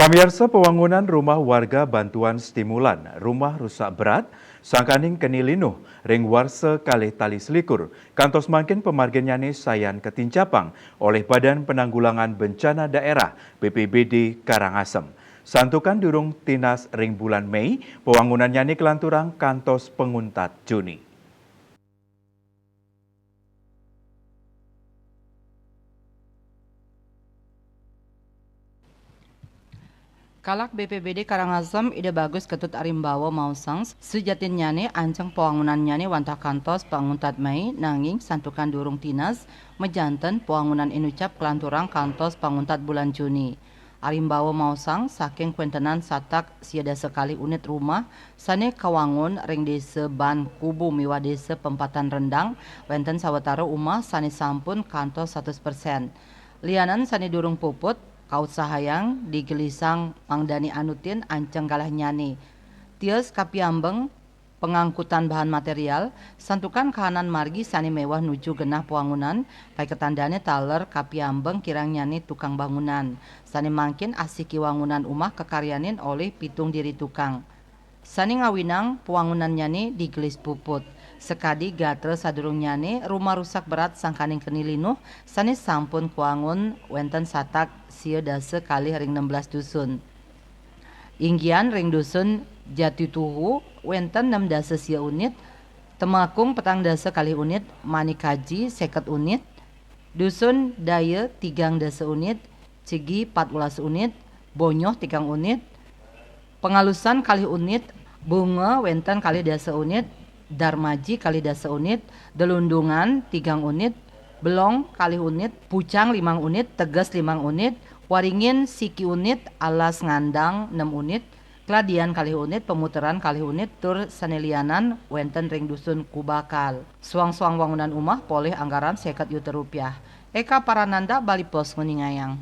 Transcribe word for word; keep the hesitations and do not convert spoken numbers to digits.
Pamiarsa, pewangunan rumah warga bantuan stimulan rumah rusak berat sangkaning keni linuh ring warsa kalih tali selikur, kantos mangkin pamarginnyane sayan katincapang olih Badan Penanggulangan Bencana Daerah, B P B D, Karangasem. Santukan durung tinas ring bulan Mei, pewangunannyane kalanturang kantos panguntat Juni. Kalak B P B D Karangasem, Ida Bagus Ketut Arimbawa maosang, sujatinnyané anceng pawangunanyané wantah kantos panguntat Mei, nanging santukan durung tinas, majanten pawangunan inucap kalanturang kantos panguntat bulan Juni. Arimbawa maosang, saking kawéntenan satak sia dasa kalih unit rumah sané kawangun ring Désa Ban Kubu miwah Désa Pempatan Rendang, wénten sawatara umah sané sampun kantos satus persen. Lianan sané durung puput, kautsahayang digelisang mangdané anutin anceng galahnyané. Tios kapiambeng pangangkutan bahan material, santukan kahanan margi sané méweh nuju genah pawangunan, paiketandané taler kapiambeng kirangnyané tukang bangunan. Sané mangkin asiki wangunan umah kakaryanin olih pitung diri tukang. Sané ngawinang pawangunannyané digelis puput. Sakadi gatra sadurungnyané, rumah rusak berat sangkaning keni linuh sané sampun kawangun wénten satak sia dasa kalih ring nem belas dusun. Inggihan ring Dusun Jatituhu wénten nem dasa sia unit, Temakung petang dasa kalih unit, Manikaji séket unit, Dusun Daya tigang dasa unit, Cigi patbelas unit, Bonyoh tigang unit, Pangalusan kalih unit, Bunga wénten kalih dasa unit, Darmaji kalih dasa unit, Delundungan tigang unit, Belong kalih unit, Pucang limang unit, Teges limang unit, Waringin siki unit, Alas Ngandang nem unit, Keladian kalih unit, Pemuteran kalih unit, tur sané lianan wénten ring Dusun Kubakal. Soang-soang wangunan umah polih anggaran séket yuta rupiah. Eka Parananda, Bali Post, nguningayang.